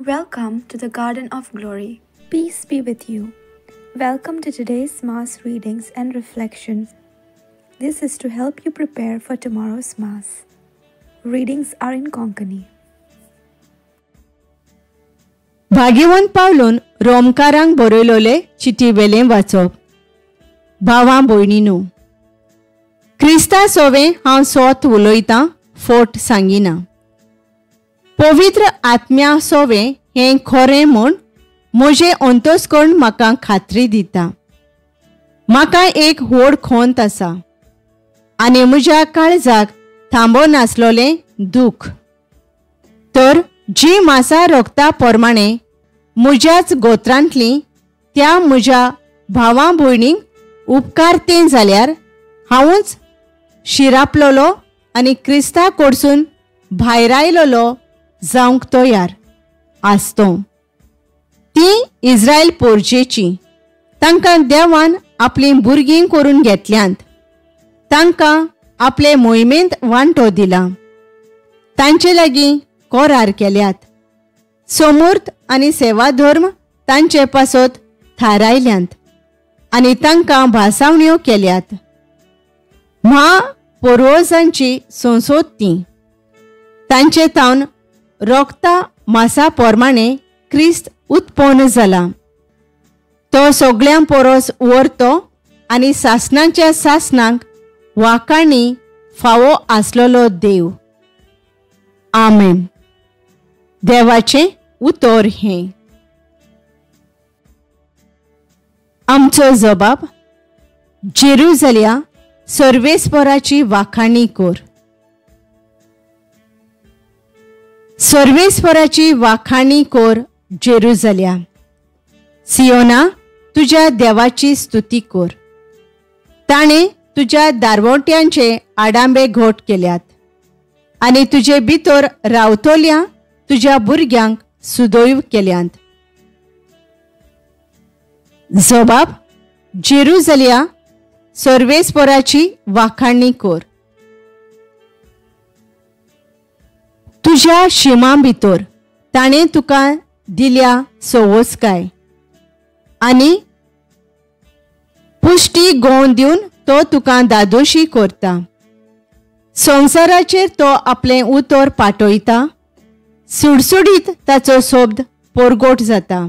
Welcome to the Garden of Glory. Peace be with you. Welcome to today's Mass readings and reflection. This is to help you prepare for tomorrow's Mass. Readings are in Konkani. भाग्यवंत पावलून रोमकारांक बरयलोले चिटी वेलें वाचप. भावां भयणीनू, क्रिस्ता सोवे हांव सोत उलयतां, फोट सांगिना. पवित्र आत्म्या सोवे हें खरें म्हूण म्हजें अंतस्कर्ण म्हाका खात्री दिता. म्हाका एक व्हड खोंत आसा आनी म्हज्या काळजाक थांबो नासलोलें दूख. तर जी मासा रोगता प्रमाणे म्हज्याच गोत्रांतली त्या म्हज्या भावां भयणींक उपकारतें जाल्यार हांवूच शिरापलोलो आनी क्रिस्ता कडसून भायर आयलोलो जावंक तयार आसतो. ती इस्रायल पोरजेची, तांकां देवान आपलीं भुरगीं करून घेतल्यांत, तांकां आपले मोहिमेंत वांटो दिला, तांचे लागीं करार केल्यात, समूर्त आनी सेवाधर्म तांचे पासत थारायल्यांत आनी तांकां भासावण्यो केल्यात. म्हा पुर्वजांची संसोद ती, तांचे तावन रोगता मासा प्रमाणे क्रिस्त उत्पन्न जाला. तो सगळ्यां परस वरतो आनी सासणाच्या सासणाक वाकाणी फावो आसलेलो देव. आमेन. देवाचें उतर हें. आमचो जबाब: जेरुजल्या सर्वेस्पराची वाखाणी कर. सर्वेस्पराची वाखाणी कर जेरुजल्या. सियोना, तुज्या देवाची स्तुती कर. ताणें तुज्या दारवट्यांचे आडांबे घोट केल्यात आनी तुजे भितर रावतल्या तुज्या भुरग्यांक सुदैव केल्यांत. जबाब: जेरुजल्या सर्वेस्पराची वाखाणी कर. तुज्या शिमां भितर ताणें तुका दिल्या सवोसकाय आनी पुश्टी गोवन दिवन तो तुका दादोशी करता. संवसाराचेर तो आपलें उतर पाठयता, सुडसुडीत ताचो शब्द परगोट जाता.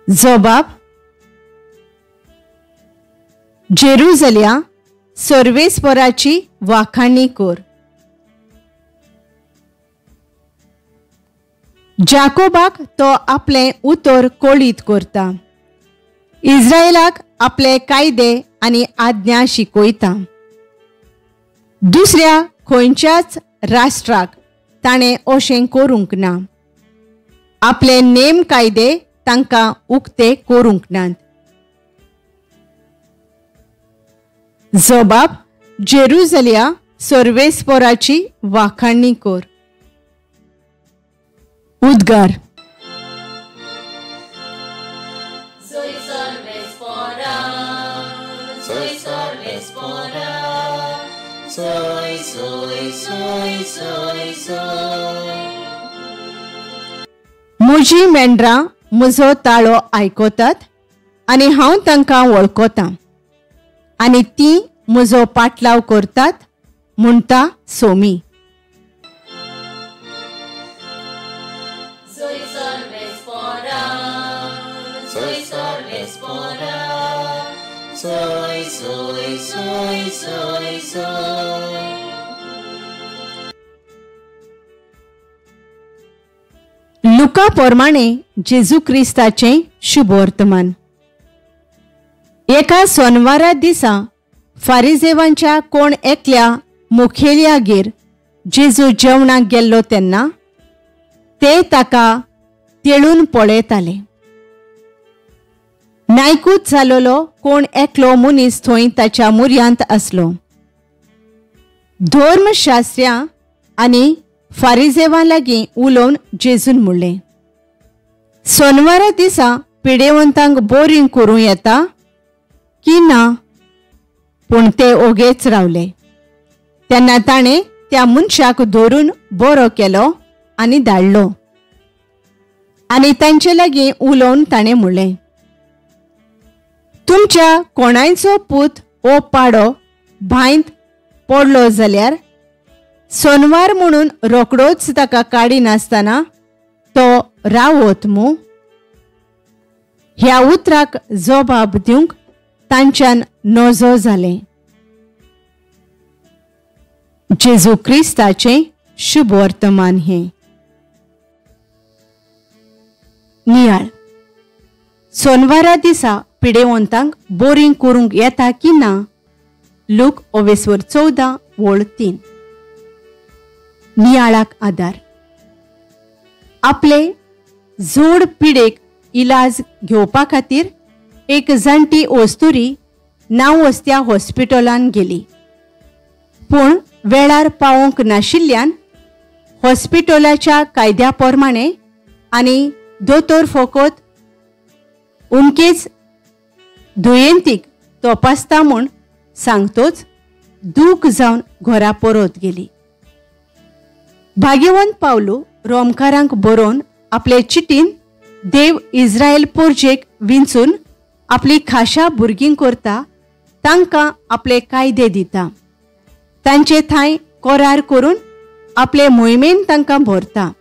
जबाब: जेरुजल्या सर्वेस्पराची वाखाणी कर. जाकोबाक तो आपलें उतर कळीत करता, इस्रायलाक आपले कायदे आनी आज्ञा शिकयता. दुसऱ्या खंयच्याच राष्ट्राक ताणें अशें करूंक ना, आपले नेम कायदे तांकां उक्ते करूंक नात. जबाब: जेरुजल्या सर्वेस्पराची वाखाणी कर. उद्गार: म्हजी मेंढरां म्हजो ताळो आयकतात आनी हांव तांकां वळखतां आनी तीं म्हजो पाटलाव करतात, म्हणटा सोमी. लुका प्रमाणे जेजू क्रिस्ताचें शुभवर्तमान. एका सोनवारा दिसा फारिजेवांच्या कोण एकल्या मुखेल्यागेर जेजू जेवणाक गेल्लो तेन्ना ते ताका तेळून पळयताले. नायकूच जालोलो कोण एकलो मनीस थंय ताच्या मुर्यांत आसलो. धर्मशास्त्र्यां आनी फारिजेवां लागीं उलोवन जेजून म्हणलें, सोनवारा दिसा पिडेवंतांक बोरींग करूं येता की ना? पूण ते ओगेच रावले. तेन्ना ताणें त्या मनशाक धरून बरो केलो आनी धाडलो. आनी तांचे लागीं उलोवन ताणें म्हणलें, तुमच्या कोणायचो पूत ओ पाडो भांयत पडलो जाल्यार सोनवार म्हणून रोकडोच ताका काडिनासतना तो रावत मू? ह्या उतराक जबाब दिवंक तांच्यान नजो जालें. जेजू क्रिस्ताचें शुभ वर्तमान हें. नियाळ. सोनवारा दिसा पिडेवंतांक बोरींग करूंक येता की ना? लूक 14 ओळ 3. नियाळाक आदार. आपले जोड पिडेक इलाज घेवपा खातीर एक जाणटी ओस्तुरी नांव वस्त्या हॉस्पिटलान गेली, पूण वेळार पावोवंक नाशिल्ल्यान हॉस्पिटलाच्या कायद्या प्रमाणे आनी दोतोर फकत उमकेच दुयेंतीक तपासता म्हूण सांगतोच दूख जावन घरा परत गेली. भाग्यवंत पावलू रोमकारांक बरोवन आपले चिटीन देव इस्रायल पोरजेक विंचून आपली खाशा भुरगीं करता, तांकां आपले कायदे दिता, तांचे थांय करार करून आपले मोहिमेन तांकां भरता.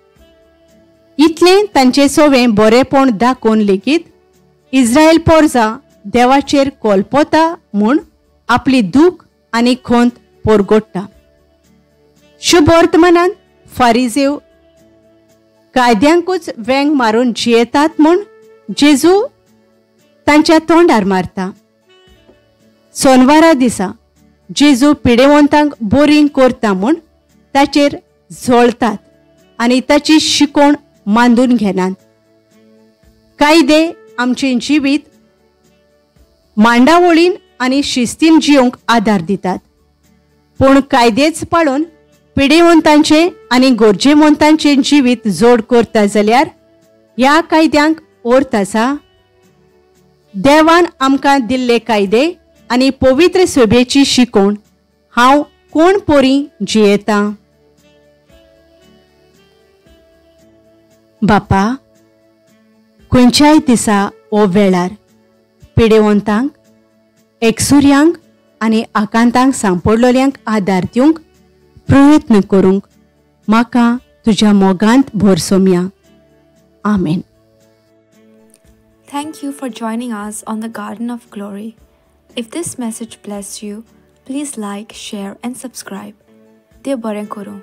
इतलें तांचे सोवें बरेपण दाखोवन लेगीत इस्रायल पोरजा देवाचेर कोलपोता म्हूण आपली दूख आनी खंत पोरगोडटा. शुभ वर्तमानान फारिजेव कायद्यांकूच वेंग मारून जियेतात म्हूण जेजू तांच्या तोंडार मारता. सोनवारा दिसा जेजू पिडेवंतांक बोरींग करता म्हूण ताचेर झोळतात आनी ताची शिकोवण मांदून घेनात. कायदे आमचें जिवीत मांडावळीन आनी शिस्तीन जियोंक आदार दितात, पूण कायदेच पाळून पिडेवंतांचें आनी गरजेवंतांचें जिवीत जोड करता जाल्यार ह्या कायद्यांक अर्थ आसा? देवान आमकां दिल्ले कायदे आनी पवित्र सभेची शिकोवण हांव कोण पोरी जियेतां? बापा, खंयच्याय दिसा ओ वेळार पिडेवंतांक, एकसुर्यांक आनी आकांतांक सांपडलोल्यांक आदार दिवंक प्रयत्न करूंक म्हाका तुज्या मोगांत भरसोमया. आमेन. Thank you for joining us on the Garden of Glory. If this message blessed you, please like, share and subscribe. देव बरें करूं.